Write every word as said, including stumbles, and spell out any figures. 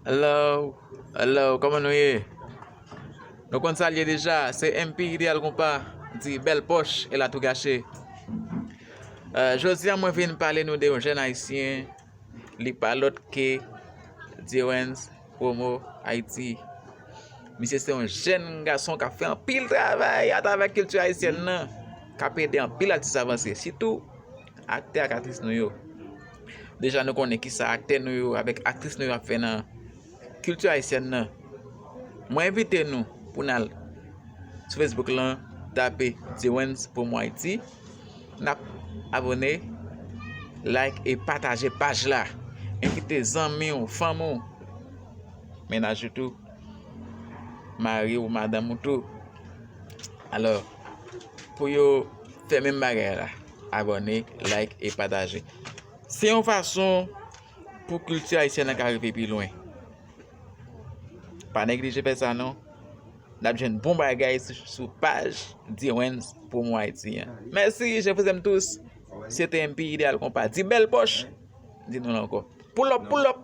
Hello, hello, kòman nou ye? Nou konn sa l ye deja, se M P Ideal Konpa, di bèl pòch e la tou gache. Euh, jodi a mwen vin pale nou de yon jèn ayisyen, li pa lòt ke Dewens Promo Haïti. Misye se yon jèn gason k ap fè anpil travay atravè kilti ayisyèn nan, k ap ede anpil atis avanse, sitou aktè ak aktris nou yo. Deja nou konnen kisa aktè nou yo avèk aktris nou yo ap fè nan kilti ayisyèn nan. Mwen envite nou pou n al sou Facebook lan, tape Dewens Promo Haïti. N ap abòne, like e pataje paj la. Envite zanmi w, fanmi w, mennaj ou tou, mari w, madanm ou tou. Alò, pou yo fè menm bagay la, abòne, like e pataje. Se yon fason pou kilti ayisyèn nan ka rive pi lwen. Pa neglije fè sa non. N ap jwenn bon bagay sou, sou paj Dewens Promo Haïti an. Mèsi, je vous aime tous. C'était M P Ideal Konpa. Di bèl pòch. Di nou l ankò. Pull up, pull up.